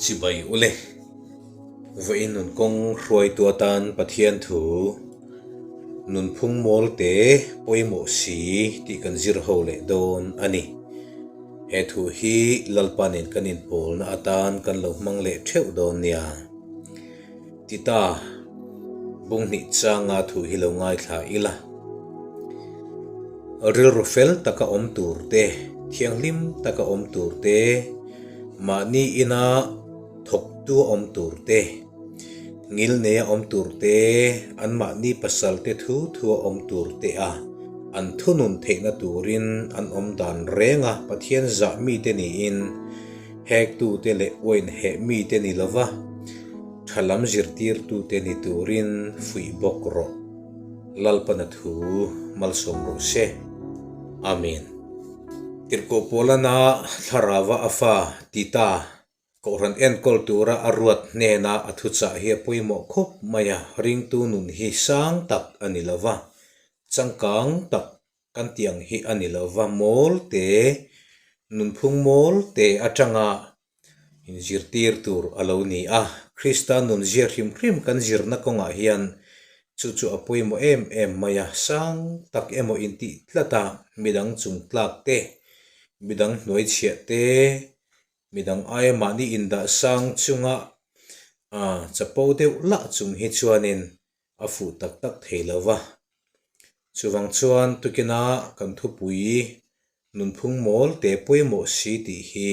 Chibai ule. Vawiin nun kawng hruaitu atan Pathian thu nunphung mawl te pawimawh si tih kan zir ho leh dawn a ni. He thu hi Lalpa nen kan inpawlna atan kan lo hmang leh theuh dawn nia. Tita bunghnih changa thu hi lo ngaithla ila. Rilru fel taka awm tur te, thianghlim taka awm tur te, mahni ina thawktu a awm tur te, ngilneia awm tur te, anmahni pasal te thu thu a awm tur te a an thunun theihna turin an awm dan reng a, Pathian zah mite niin hektute leh uain heh mite ni lova tha lam zirtirtute ni turin fuih bawk rawh. Lalpana thu malsawm rawh se. Amen. Tirhkoh Paulana thlarauva a fa Tita Kohhran enkawl tura a ruat hnena a thuchah hi a pawimawh khawp mai a, ringtu nun hi sang tak a ni lo va, changkang tak kan tih ang hi a ni lo va, mawl te, nunphung mawl te atanga inzirtir tur a lo ni a. Krista nun zia hrim hrim kan zirna kawngah hian chu chu a pawimawh em em mai a, sang tak emaw intih tlat a, midang chung tlak te, midang hnuaichhiah te, Midang aia mahni indah sang chunga chapo deuh lah chung hi chuanin a fuh tak tak thei lo va. Chuvang chuan tukina kan thupui nunphung mawl te pawimawh si tih hi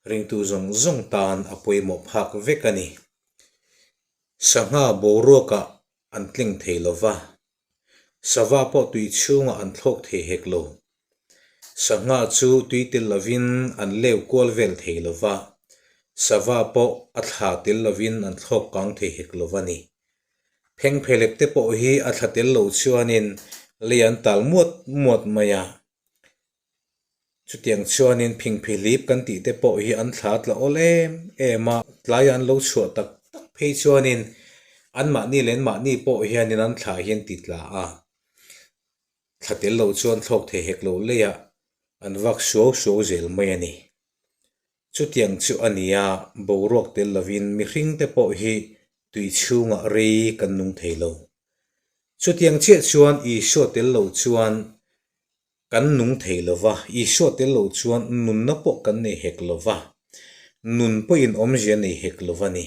ringtu zawng zawng tan a pawimawh phak vek a ni. Sangha boruakah an tling thei lo va. Sava pawh tui chhungah an thlawk thei hek lo. Sangha chu tui tel lovin an leu kual vel thei lo va, sava pawh a thla tel lovin an thlawk kang thei hek lo va ni. Phengphelep te pawh hi a thla tel lo chuanin lei an tal muat muat mai a. Chutiang chuanin phingphihlip kan tih te pawh hi an thla tla awl em em a, tlaiah an lo chhuah tak tak phei chuanin anmahni leh anmahni pawh hianin an thla hi an ti tla a, thla tel lo chuan thlawk thei hek lo leiah an vak suau suau zel mai a ni. Chutiang chu a ni a, boruak tel lovin mihring te pawh hi tui chhungah rei kan nung thei lo. Chutiang chiah chuan Isua tel lo chuan Kan nung thei lo va, Isua tel lo chuan nunna pawh kan nei hek lo va, nun pawhin awmzia nei hek lo va ni.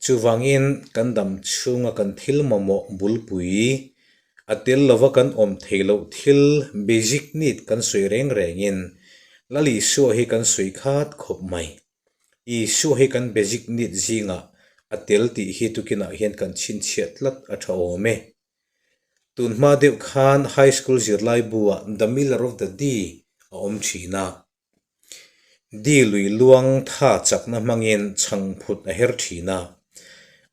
Chuvangin kan dam chhunga kan thil mamawh bulpui, a tel lova kan awm thei loh thil basic need kan sawi reng rengin Lal Isua hi kan sawi khat khawp mai. Isua hi kan basic need zingah a tel tih hi tukinah hian kan chhinchhiah tlat a tha awm e. Tun hma deuh khan high school zirlai buah The Miller of the Dee a awm thin a. Dee lui luang tha chakna hmangin chhangphut a her thin a.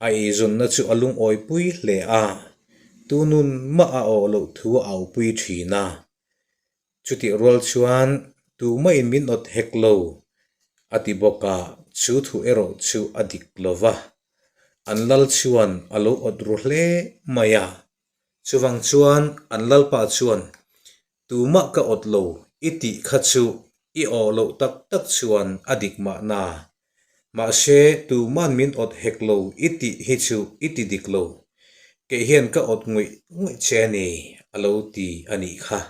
A eizawnna chu a lungawipui hle a, tunun mah a awh loh thu a aupui thin a. Chutih rual chuan tumah-in min awt hek lo, a ti bawk a, chu thu erawh chu a dik lo va. An lal chuan a lo awt ru hle mai a. Chuvang chuan an lalpa chuan, Tumah ka awt lo, i tih kha chu i awh loh tak tak chuan a dik mahna. Mahse, tuman min awt hek lo i tih hi chu i ti dik lo. Kei hian ka awt ngawih ngawih che a ni, a lo ti a nih kha.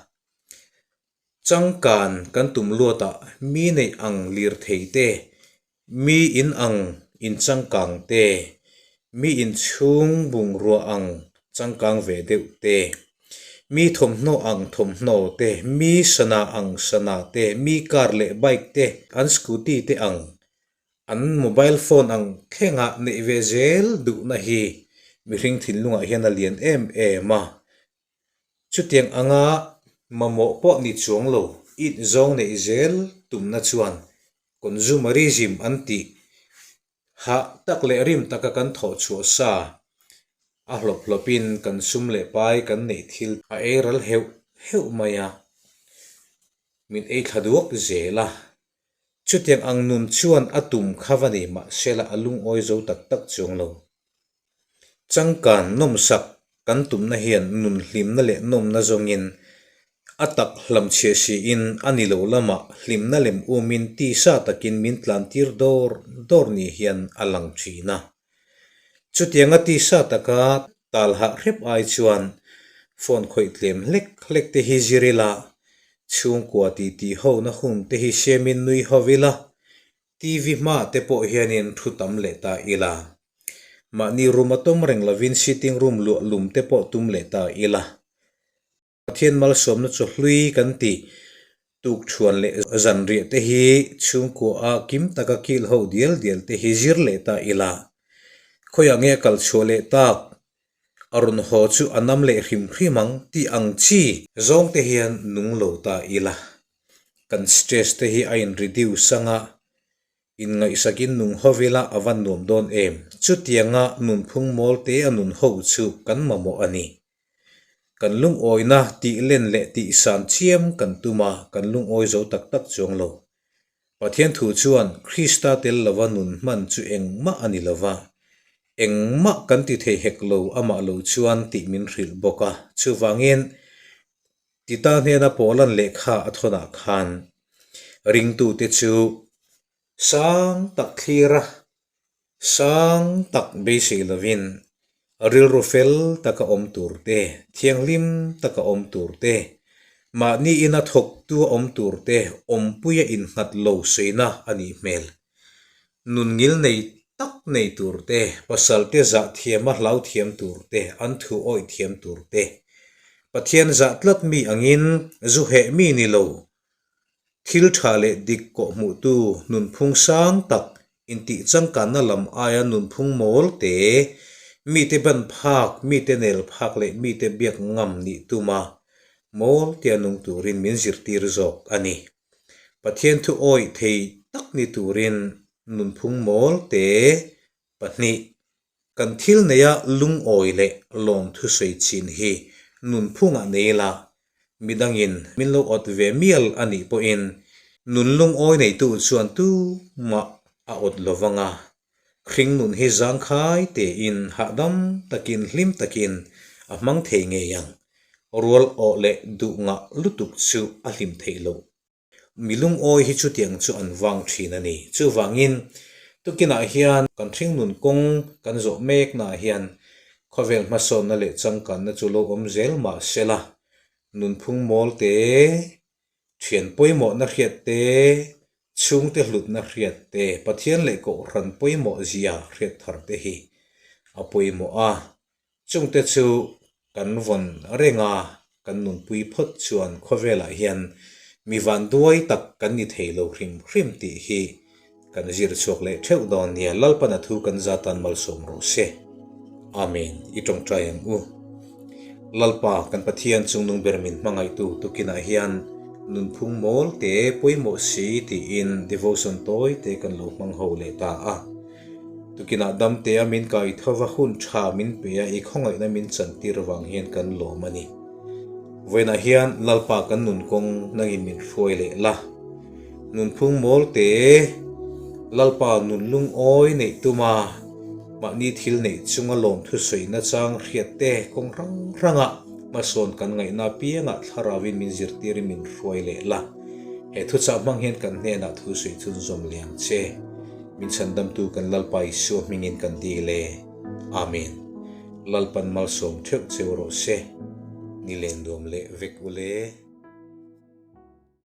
Changkan kan tum luatah mi neih ang lirthei te, mi in ang inchangkang te, mi inchhung bungrua ang changkang ve deuh te, mi thawmhnaw ang thawmhnaw te, mi sana ang sana te, mi car leh bike te, an scooty te ang, an mobile phone ang thlenga neih ve zel duhna hi mihring thinlungah hian a lian em em a. Chutiang anga mamawh pawh ni chuang lo it zawng neih zel tumna chuan consumerism an tih Hah tak leh rim taka kan thawh chhuah sa a hlawp hlawpin kan sum leh pai kan neih thil a ei ral heuh heuh mai a, min ei thla duak zel a. Chutiang ang nun chuan a tum kha va ni mahsela a lungawi zo tak tak chuang lo. Changkan nawmsak kan tumna hian nun hlimna leh nawmna zawngin A tak hlamchhiah siin a ni lo lamah hlimna lem umin tisa takin min tlantir dawr dawr ni hian a lang thin a. Chutianga tisa taka tal hah hrep ai chuan phone khawih tlem hlek hlek te hi zir ila, chhungkua titi hona hun te hi siamin nui ho ila, TV hma te pawh hianin thu tam leh ta ila. Mahni room a tawm reng lovin sitting room luah lum te pawh tum leh ta ila. Pathian malsawmna chu hlui kan ti. Tukṭhuan leh zanriah te hi chhungkua a kim taka kil ho dial dial te hi zir leh ta ila. Khawiah nge a kal chhuah leh tak? A rawn haw chu a nam leh hrim hrim ang tih ang chi zawng te hian nung lo ta ila. Kan stress te hi a in reduce anga Inngaihsakin nung ho ila a va nuam dawn em? Chutianga nunphung mawl te a nun ho chu kan mamawh a ni. Kan lungawina tih len leh tih san chiam kan tum a, kan lungawi zo tak tak chuang lo. Pathian thu chuan Krista tel lova nun hman chu engmah a ni lova, engmah kan ti thei hek lo amah lo chuan tih min hrilh bawk a. Chuvangin Tita hnena Paulan lehkha a thawnah khan ringtute chu sang tak thlir a, sang tak beisei lovin rilru fel taka awm tur te, thianghlim taka awm tur te, mahni ina thawktu a awm tur te awmpuia innghat lo sawiina a nih hmel. Nun ngil nei tak nei tur te, pasal te zah thiama hlau thiam tur te, an thu awih thiam tur te, Pathian zah tlat mi angin zu heh mi ni lo, thil tha leh dik kawh hmuhtu nunphung sang tak intih changkanna lam aia nunphung mawl te, mite ban phak, mite nel phak leh mite biak ngam nih tuma mawl tia nung turin min zirtir zawk a ni. Pathian thu awih thei tak ni turin nunphung mawl te pahnih kan thil neia lungawi leh lawmthu sawi chin hi nunphungah nei ila, midangin min lo awt ve mial a nih pawhin nun lungawi neitu chuan tumah a awt lo vang a, hring nun hi zangkhai tein hahdam takin hlim takin a hmang thei ngei ang. Rual awh leh duh ngah lutuk chu a hlim theih loh. Mi lungawi hi chutiang chu an vang thin a ni. Chuvangin, tukinah hian kan hringnun kawng kan zawh meknaah hian khawvel hmasawnna leh changkanna chu lo awm zel mah sela, nunphung mawl te, thian pawimawhna hriat te, chhungte hlutna hriat te, Pathian leh Kohhran pawimawh zia hriat thar te hi a pawimawh a. Chungte chu kan vawn reng a, kan nunpui phawt chuan khawvelah hian mi vanduai tak kan ni thei lo hrim hrim tih hi kan zir chhuak leh theuh dawn nia. Lalpan a thu kan za tan malsawm rawh se. Amen. I tawngtai ang u. Lalpa kan Pathian chungnung ber min hmangaihtu tukinah hian nunphung mawl te pawimawh si tiin devotion tawi te kan lo hmang ho leh ta a. Tukinah damte a min kai tho va hun tha min pe a, i khawngaihna min chantir vang hian kan lawm a ni. Vawiinah hian Lalpa kan nun kawng nangin min hruai leh la. Nunphung mawl te, Lalpa nun lungawi neih tuma mahni thil neih chunga lawmthu sawi nachang hriat te kawng hrang hrangah hmasawn kan ngaihna apiangah thlarauin min zirtirin min hruai leh la. He thuchah hmang hian kan hnenah thu sawi chhunzawm leh ang che. Min chhandamtu kan Lalpa Isua hmingin kan dil e. Amen. Lalpan malsawm theuh cheu rawh se. Ni len nuam leh vek ule.